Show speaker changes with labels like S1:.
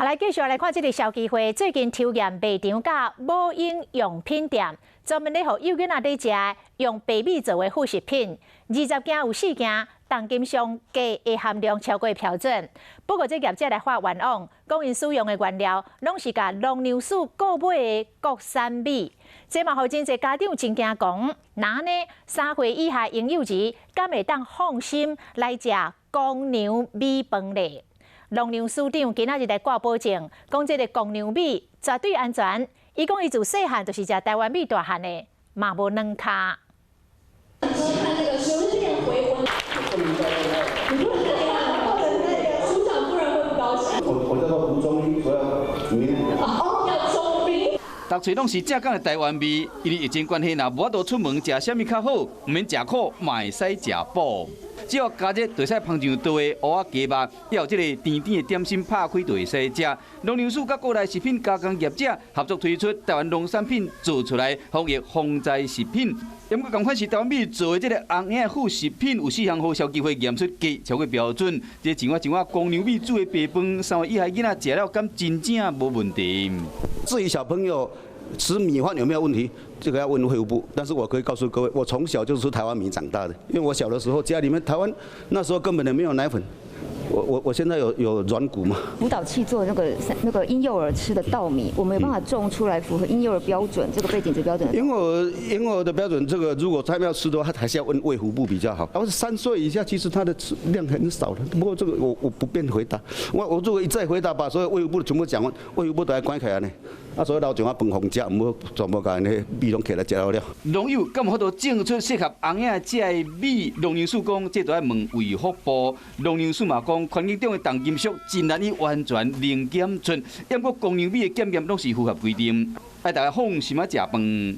S1: 好，來繼續來看這个消基會最近抽驗賣場佮母嬰用品店，專門咧予幼囡仔咧食用白米做的副食品，20間有4間重金屬鎘的含量超過標準。不過這業者來發冤枉，講𪜶使用的原料攏是共農糧署購買的國產米。這嘛予真濟家長真驚講，若按呢3歲以下嬰幼兒敢會當放心來食公糧米飯咧？農糧署長今仔日來掛保證，講這个公糧米絕對安全。伊講伊自細漢就是食台灣米大漢的，嘛無軟跤。
S2: 看這個修煉回魂，你不能這樣，署長夫人會不高興。
S3: 我叫做胡忠斌，所以明
S2: 哦，要中兵。
S4: 逐喙攏是正港的台灣味，因為疫情關係，若無法度出門，食啥物較好？毋免食苦，嘛會使食補。只要加熱，就會使烹上桌的蚵仔雞肉，抑有這个甜甜的點心拍開就會使食。農糧署佮國內食品加工業者合作推出台灣農產品做出來防疫防災食品。不過仝款是台灣米做的這个紅嬰副食品，有四項予消基會驗出鎘超過標準。這像我像我公糧米煮的白飯，3歲以下囡仔食了，敢真正無問題？
S3: 至於小朋友吃米飯有沒有問題？這個要問衛福部。但是我可以告訴各位，我從小就是吃台灣米長大的，因為我小的時候家裡面台灣那時候根本就沒有奶粉。我現在有軟骨嘛？
S5: 輔導器做那個嬰幼兒吃的稻米，我們有辦法種出來符合嬰幼兒標準，這個被檢測標準。
S3: 嬰兒的標準，這個如果他們要吃的話，他還是要問衛福部比較好。而是3歲以下，其實他的吃量很少的。不過這個我不便回答。我如果一再回答，把所有衛福部的全部講完，衛福部都來關起來呢。啊，所以老像我飯房食，毋好全部共𪜶米攏提來食了了。
S4: 農友敢有法度種出適合紅嬰食的米？農糧署講，這都愛問衛福部。農糧署嘛講，環境中的重金屬真難以完全零檢出，毋過公糧米的檢驗攏是符合規定，愛大家放心仔食飯。